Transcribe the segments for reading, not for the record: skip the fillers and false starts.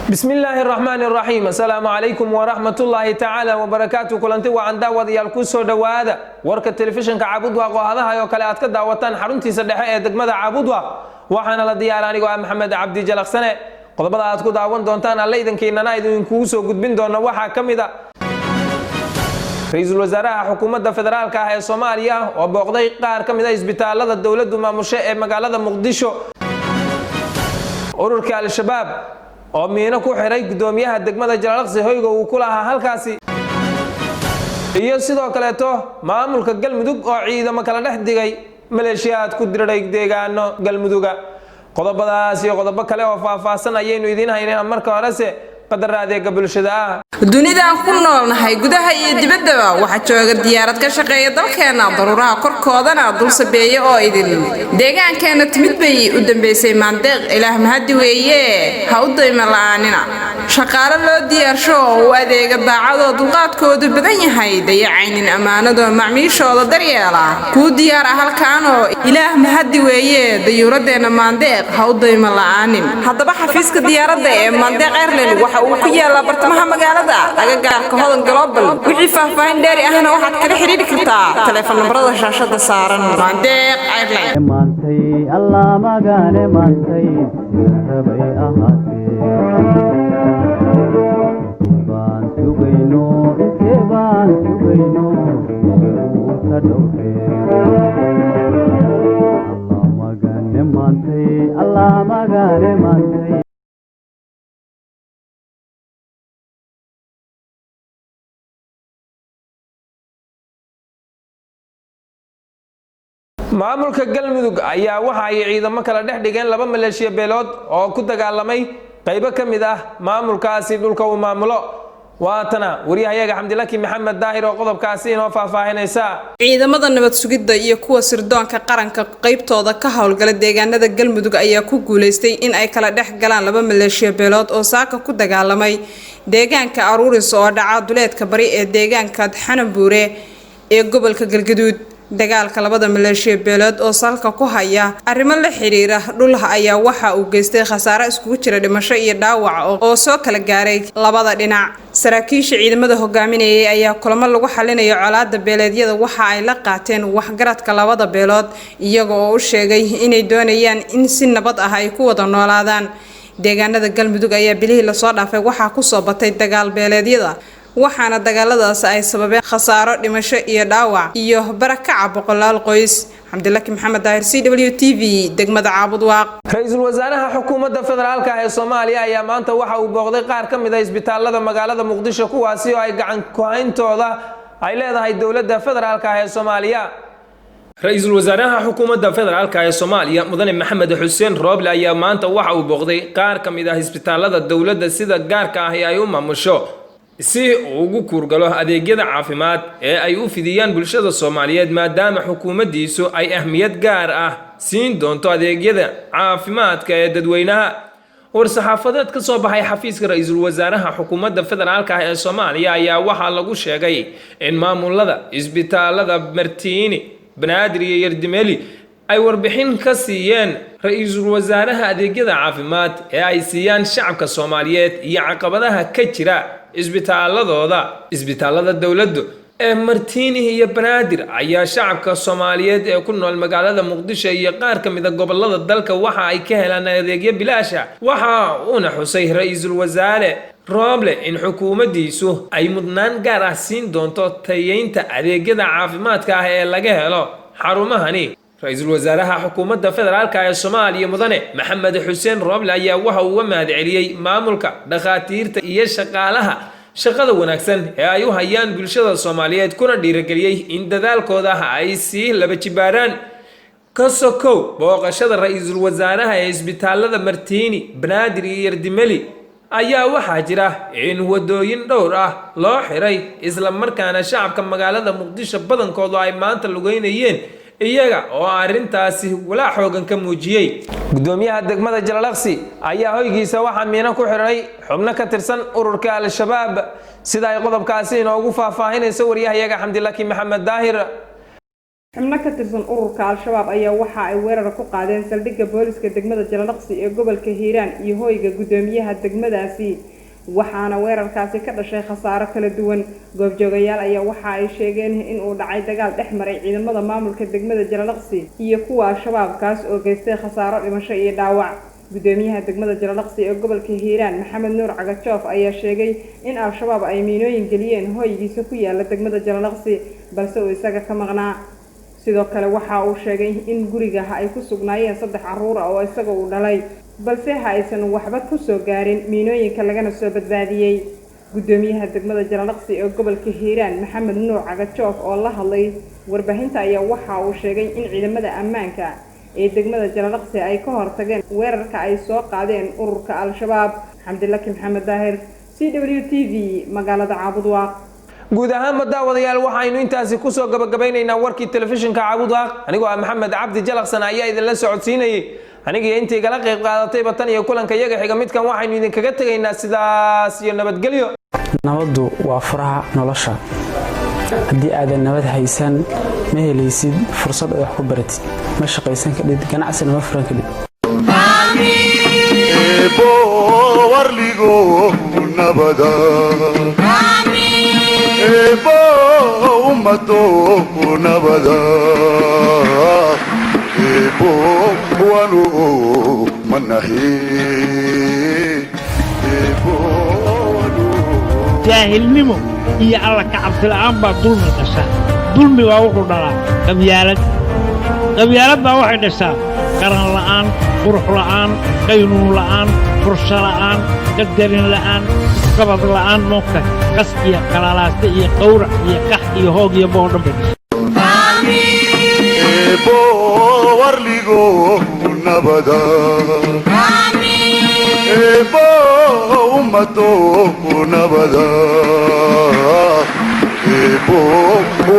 Bismi illaahi raxmaani raxiim. Assalaamu calaykum waraxmatullaahi tacaala wabarakaatu. Kulanti wacan, daawadayaal, ku soo dhowaada warka telefishinka Caabudwaaq oo hadaha oo kale aad ka daawataan xaruntiisa dhexe ee degmada Caabudwaaq. Waxaana la diyaara anigoo ah Maxamed Cabdi Jalaqsane. Qodobada aad ku daawan doontaan, alle idankiinana idinkugu soo gudbin doono, waxaa ka mid a ra-iisul wasaaraha xukuumadda federaalka ah ee Soomaaliya oo booqday qaar ka mid a isbitaalada dowladdu maamusho ee magaalada Muqdisho, ururka Al-Shabaab oo miino ku xiray guddoomiyaha degmada Jalalaqsi hoyga uu ku lahaa halkaasi, iyo sidoo kaleeto maamulka Galmudug oo ciidamo kala dhex digay maleeshiyaad ku diriray deegaano Galmuduga. Qodobadaas iyo qodobo kale oo faahfaahsan ayaynu idiin haynayna. Marka horese qadar adeega bulshada ah. Dunidaan ku noolnahay, gudaha iyo dibaddaba, waxaa jooga diyaarad ka shaqeeya dalkeenna, daruuraha korkoodana dul sabeeya oo idin deegaankeenna timid bay u dambaysay. Maandeeq, Ilaah mahadi weeye, ha u dayma la'aanina. Shaqaale loo diyaarsho oo u adeega daacadoo dulqaadkoodu badan yahay, dayacaynin ammaanadoo macmiishooda daryeela, kuu diyaar ah halkaanoo Ilaah mahadi weeye. Dayuuradeenna Maandeeq ha u dayma la'aanin. Haddaba xafiiska diyaaradda ee Maandeeq Airline waxa uu ku yaalaa bartamaha magaalada, agagaarka Hodan Global. Wixii faahfaahin dheeri ahna waxaad kala xidhiidhi kartaa taleefon nambarada shaashada saaran. Maandeeq Airline. Maantay Allah magane, maantay rabay ahaatee, baan sugayno, intee baan sugayno, ka dhowre. Allah magane maantay, Allah magane maantay. Maamulka Galmudug ayaa waxa ay ciidamo kala dhex dhigeen laba maleeshiya beelood oo ku dagaalamay qaybo ka mid ah maamulkaasi dhulka uu maamulo. Waatana wariyahayaga Xamdilaki Maxamed Daahir oo qodobkaasi inoo faahfaahinaysa. Ciidamada nabad sugidda iyo kuwa sirdoonka qaranka qaybtooda ka howlgala deegaanada Galmudug ayaa ku guuleystay in ay kala dhex galaan laba maleeshiya beelood oo saaka ku dagaalamay deegaanka Aruuris oo dhaca duleedka bari ee deegaanka Xananbuure ee gobolka Galgaduud. Dagaalka labada maleeshiya beelood oo salka ku haya arrimo la xiriira dhulha ayaa waxa uu geystay khasaare iskugu jira dhimasho iyo dhaawac oo soo kala gaaray labada dhinac. Saraakiisha ciidamada hogaaminayay ayaa kulamo lagu xalinayo colaada beeleedyada waxa ay la qaateen waxgaradka labada beelood, iyaga oo u sheegay inay doonayaan in si nabad ah ay ku wada noolaadaan. Deegaanada Galmudug ayaa bilihii lasoo dhaafay waxaa kusoo batay dagaal beeleedyada, waxaana dagaaladaas ay sababeen khasaaro dhimasho iyo dhaawac iyo barakaca boqolaal qoys. Xamdilaki Maxamed Daahir, CW TV, degmada Caabudwaaq. Ra-iisul wasaaraha xukuumadda federaalka ah ee Soomaaliya ayaa maanta waxa uu booqday qaar ka mid a isbitaalada magaalada Muqdisho, kuwaasi oo ay gacan ku-hayntooda ay leedahay dowladda federaalka ah ee Soomaaliya. Ra-iisul wasaaraha xukuumadda federaalka ee Soomaaliya, mudane Maxamed Xuseen Rooble, ayaa maanta waxa uu booqday qaar ka mid ah isbitaalada dowladda sida gaarka ah ee ay u maamusho, si uu ugu kuurgalo adeegyada caafimaad ee ay u fidiyaan bulshada Soomaaliyeed, maadaama xukuumaddiisu ay ahmiyad gaar ah siin doonto adeegyada caafimaadka ee dadweynaha. War-saxaafadeed ka soo baxay xafiiska ra-iisul wasaaraha xukuumadda federaalka ah ee Soomaaliya ayaa waxaa lagu sheegay in maamulada isbitaalada Martiini, Banaadir iyo Yardimeli ay warbixin ka siiyeen ra-iisul wasaaraha adeegyada caafimaad ee ay siiyaan shacabka Soomaaliyeed iyo caqabadaha ka jira isbitaaladooda. Isbitaalada dowladdu ee Martiini iyo Banaadir ayaa shacabka Soomaaliyeed ee ku nool magaalada Muqdisho iyo qaar ka mid a gobolada dalka waxa ay ka helaan adeegyo bilaasha. Waxa uuna xusay ra-iisul wasaare Rooble in xukuumaddiisu ay mudnaan gaar ah siin doonto tayeynta adeegyada caafimaadka ah ee laga helo xarumahani. Ra-iisul wasaaraha xukuumadda federaalka ee Soomaaliya, mudane Maxamed Xuseen Rooble, ayaa waxa uu uga mahadceliyey maamulka, dhakhaatiirta iyo shaqaalaha shaqada wanaagsan ee ay u hayaan bulshada Soomaaliyeed, kuna dhiirigeliyey in dadaalkooda ay sii laba jibaaraan. Ka sokow booqashada ra-iisul wasaaraha ee isbitaalada Martiini, Banaadir iyo Yardimeli, ayaa waxaa jira in wadooyin dhowr ah loo xiray, isla markaana shacabka magaalada Muqdisho badankoodu ay maanta lugeynayeen, iyaga oo arrintaasi walaac xoogan ka muujiyey. Gudoomiyaha degmada Jalalaqsi ayaa hoygiisa waxaa miino ku xiray xubno ka tirsan ururka Al-Shabaab, sida ay qodobkaasi inoogu faahfaahinayso wariyahayaga Xamdilaki Maxamed Daahir. Xubno ka tirsan ururka Al-Shabaab ayaa waxa ay weerar ku qaadeen saldhigga booliska degmada Jalalaqsi ee gobolka Hiiraan iyo hoyga guddoomiyaha degmadaasi, waxaana weerarkaasi ka dhashay khasaaro kala duwan. Goobjoogayaal ayaa waxa ay sheegeen in uu dhacay dagaal dhex maray ciidamada maamulka degmada Jalalaqsi iyo kuwa Al-Shabaab, kaas oo geystay khasaaro dhimasho iyo dhaawac. Gudoomiyaha degmada Jalalaqsi ee gobolka Hiiraan, Maxamed Nuur Cagajoof, ayaa sheegay in Al-Shabaab ay miinooyin geliyeen hoygiisa ku yaala degmada Jalalaqsi, balse uu isaga ka maqnaa. Sidoo kale waxa uu sheegay in guriga ay ku sugnaayeen 3 caruur ah oo isaga uu dhalay, balse ha aysan waxba ku soo gaarin miinooyinka lagana soo badbaadiyey. Gudoomiyaha degmada Jalalaqsi ee gobolka Hiiraan, Maxamed Nuur Cagajoof, oo la hadlay warbaahinta ayaa waxa uu sheegay in ciidamada ammaanka ee degmada Jalalaqsi ay ka hortageen weerarka ay soo qaadeen ururka Al-Shabaab. Xamdilaki Maxamed Daahir, CW TV, magaalada Caabudwaaq. Guud ahaanba daawadayaal, waxaynu intaasi kusoo gabagabaynaynaa warkii telefishinka Caabudwaaq. Anigoo ah Maxamed Cabdi Jalaqsan ayaa idinla socodsiinayay. Anigiyo intii igala qayb qaadatayba, tan iyo kulanka iyaga xiga midkan, waxaynu idinkaga tegaynaa sidaas iyo nabadgelyo. Nabaddu waa furaha nolosha. Haddii aadan nabad haysan, ma helaysid fursad aad wax ku baratid, ma shaqaysan kadhid, ganacsina ma furan kadhid. Warligo nabada ebo ummado nabada ebo wanu manahi ebo. Jaahilnimo iyo Alla ka cabsi la'aan baa dulmi dhasha. Dulmi baa wuxuu dhalaa qabyaalad. Qabyaalad baa waxay dhashaa qaran la'aan, qurux la'aan, qaynuun la'aan, qorsho la'aan, qadarin la'aan, isqabad la'aan, moogta, qas iyo qalalaaste iyo qawrac iyo qax iyo hoog iyo booo dhan bay dhashay. Ebo warligo nabada ebo ummado nabada ebo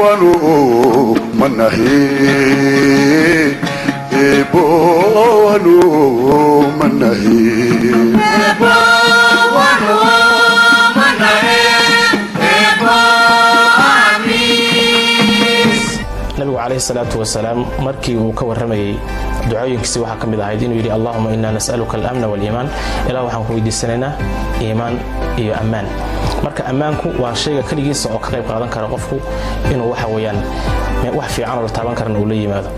wanu manahi ebo wanu manahi. Ebo wanu manahi ebo. Nabigu calayhi salaatu wasalaam markii uu ka warramayey ducooyinkiisi, waxaa ka mid ahayd inuu yidhi: "Allahuma inaa nas'aluka alamna waaliimaan." Ilaah, waxaan ku weydiisanaynaa iimaan iyo ammaan. Marka ammaanku waa shayga keligiisa oo ka qayb qaadan kara qofku inuu waxa weeyaan wax fiican oo la taaban karana uu la yimaado.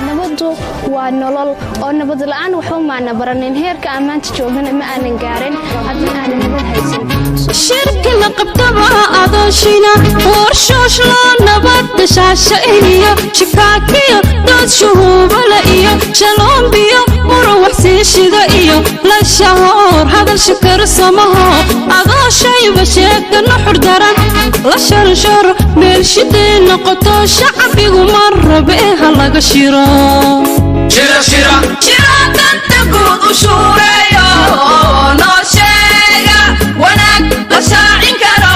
Nabaddu waa nolol, oo nabad la'aan waxba maana baranin. Heerka aan maanta joogana ma aanan gaarin haddii aanan nabad haysan. Shirki la qabtaba adooshina warshooshlo nabadda shaasha iyo shikaakiyo dood shuhuubala iyo shaloombiyo muran siishida iyo la shahoor hadal shakar samaho adoo shayba sheega nuxur daran la sharsharo meelshiday noqoto shacbigu ma rabe ha laga shiro shira danta guud u shuureeyo, noo sheega wanaag la shaacin karo,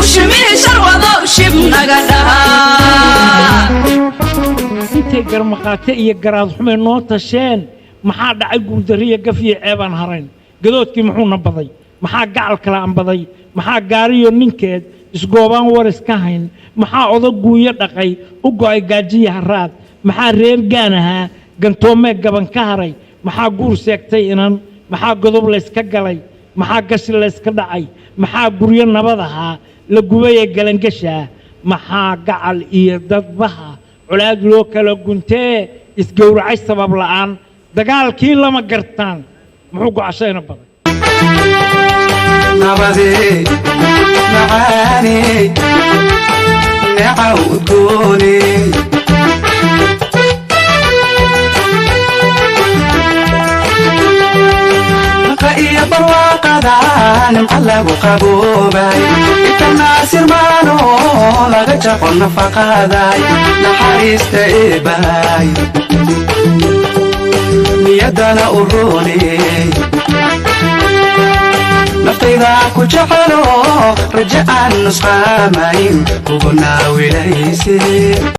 ushimihii sharwado shib naga dhaha. Intay garmaqaate iyo garaad xumay noo tasheen, maxaa dhacay? Guuldariyo gaf iyo ceebaan harayn. Gadoodkii muxuuna baday? Maxaa gacal kala ambaday? Maxaa gaariyo ninkeed isgoobaan war iska hayn? Maxaa odo guunyo dhaqay u go'ay gaajiya haraad? Maxaa reer gaan ahaa gantoomee gaban ka haray? Maxaa guur seegtay inan? Maxaa godob layska galay? Maxaa gashi layska dhacay? Maxaa guryo nabad ahaa la gubayee galangashaa? Maxaa gacal iyo dadbaha colaad loo kala guntee isgowracay sabab la'aan? Dagaalkii lama gartaan muxuu gocashayna baday? Nabadey macaaney, neecaw udgooney. Naqa iyo barwaaqada nimca lagu qaboobay, inta naasir maano laga jaqo nafaqaday, naxariista eebahay niyaddana u rooney. Naftayda ku jecelo, rajo aan nusqaamayn kugu naawilayse.